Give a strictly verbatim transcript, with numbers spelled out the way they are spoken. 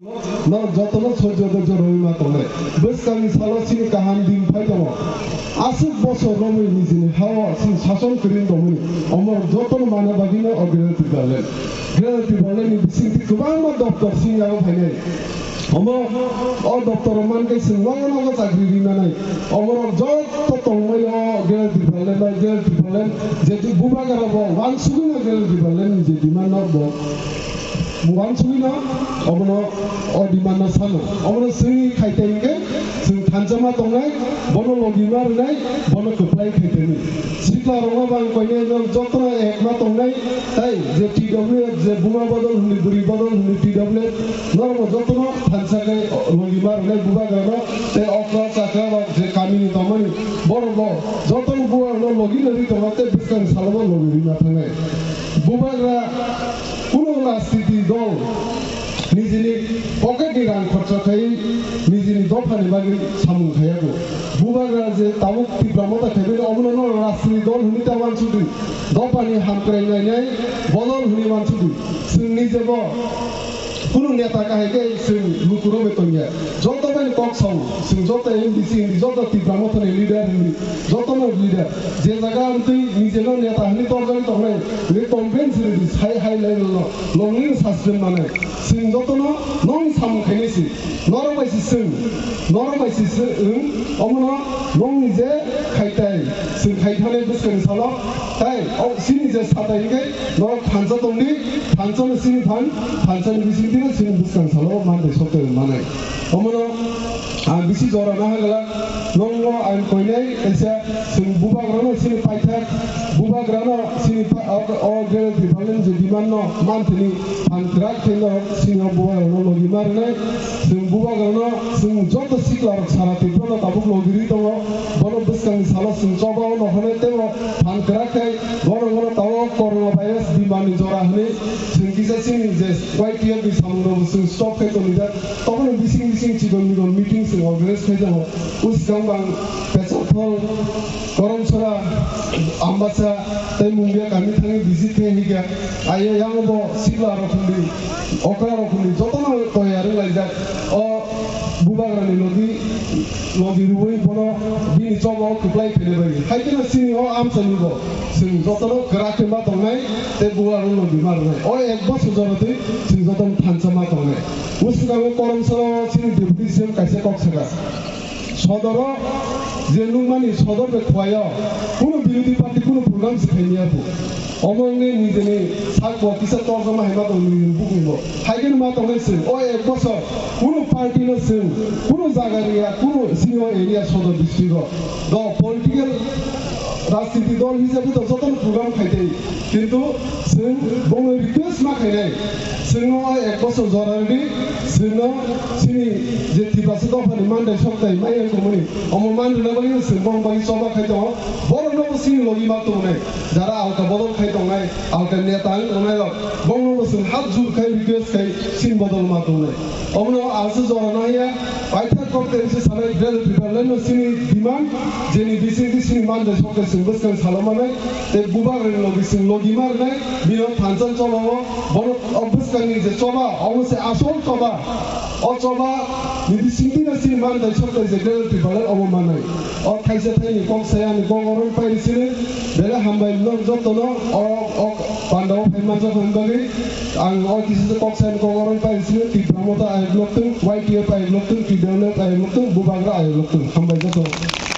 Norok jotono soijo doijo rwui ma tongnai. Bwskangni salo chini kaham din phai tongo. Aswk bosor romwi nijini hao chini sason kwrwini tongmani. Omorok jotono mana bagwino o Greater Tipraland. Greater Tipralandni bisingtwi kwbangma doptor singyago phainai. Omo o doptoro mankhe chwng nogo nogo chakri rinanai. Omorok joto tongmai o Greater Tipraland bai Greater Tipraland. Jeti bubagra bo wansugwino Greater Tipralandni je demand no bo wansugwino obono o demand no sano. Obono chwngni khaite hinkhe chwng thansa ma tongnai, bono logi ma rwnai, bono kwplai khaitani. Sikla rokno bang koinai no jotono ek ma tongnai, tai je T W F, je buma bodol hwnwi, bwrwi bodol hwnwi T W F, norokno jotono thansa khe logi ma rwnai bubagrano, tei okra chakra rok je kamini tongmani, borok bo jotono bubagrano logi rwui tongo tei bwskang salo bo logi rwui ma thangnai. Bubagra kunu rajniti dol nijini pocket ni rang khorcha khai nijini dophani bagwi samung khaiyago. Bubagra je tabuk Tipra Motha khaibani obono no rajniti dol hwnwi ta wansugwi dophani hamkrai nainai bodol hwnwi wansugwi chwng nijebo kunu neta kahai khe chwng lukurogwi tongya. Joto bai kok sao, chwng joto M D C hwnwi joto Tipra Mothani leader hwnwi jotono leader. Je jaga amtwi nijeno neta hwnwi torjagwi tongnai, hwnwi complain siridi sai high level no longni sasrem manai. Chwng jotono nong samung khainai si, norok bai si chwng, norok bai si chwng, omono nongni je khaitai, chwng khaithanai bwskangni salo, tai o chini je satai hinkhe norok thansa tongdi, thansa no chini phan, thansa ni bisingtwi no chini bwskang salo mantai soktai manai. Omono ang bisi jora naha glak, nongno ang koinai kaisa chwng bubagrano chini paithak, bubagrano chini pa-, o, o Greater Tipraland je demand no manthani phan kwrak khe no chini o bubagrano logi ma rwnai. Chwng bubagrano chwng joto sikla rok sara Tripura no tabuk logi rwi tongo, bono bwskangni salo chwng choba o no hwnwi tei o phan kwrak khe bono bono tabuk corona virus demand ni jora hwnwi chwng kisa chini je Y T F ni samung rok bo chwng stop khe tongwi jak. Toboni bising bising chikon mikon meeting se organize khe tongo. Uskang bang Pesathol, Koromsora, Ambasa, tei Mungia kami thangwi visit khe hikha. Aye yang bo sikla rok hundi, okra rok hundi, jotono toyar wng laijak. O bubagrani logi, logi rwui bono bini choba o kwplai khainai bai. Hai kheno chini o amchaini bo chwng jotono kwrak khe ma tongnai tei bubagrano logi ma rwnai. O ek bosor jora twi chwng jotono thansa ma tongnai. Bwswkango Koromsoro chini deputy C M kaisa kok sakha. Sodoro je nukmani sodor bai khuaio, kunu birodhi party kunu program se khaimya bo. Omo wngwi nijeni sakbo kisa torjama hai ma tong nijeni bukungo. Hai kheno ma tongnai chwng o ek bosor kunu party no chwng kunu jaga riya, kunu sini o area sodor district o. Do political rajniti dol hisabe to jotono program khai tei. Kintu chwng bongni request ma khainai, chwngno o ek bosor jora rwdi, chwngno chini je Tiprasa dophani mandai soktai mai wng tongmani, omo man rwna bagwi chwng bong bagwi choba khai tongo. Borokno bo chini logi ma tongnai, jara alka bodol khai tongnai, alka neta wng tongnai rok, bongno bo chwng hat jur khai request khai chini bodol ma tongnai. Omono aswk jora nahya, paithak kok tei se sanai Greater Tipraland no chini demand, jeni bisingtwi chini mandai soktai chwng bwskang salo manai, tei bubagrani logi chwng logi ma rwnai, bino thansa choba o, bono o bwskangni je choba, omo se asol choba. O choba ni bisingtwi no chini mandai soktai je Greater Tipraland omo manai. O thaisa thaini kok saya ni kok oro pai sini, belai hambai nok jotono o, o panda o phai manjak hwn bagwi. Ang o kisa se kok sai kok oro pai sini, Tipra Motha ayuk loktung, Y T F ayuk loktung, T W F ayuk loktung, bubagra ayuk loktung. Hambai joto.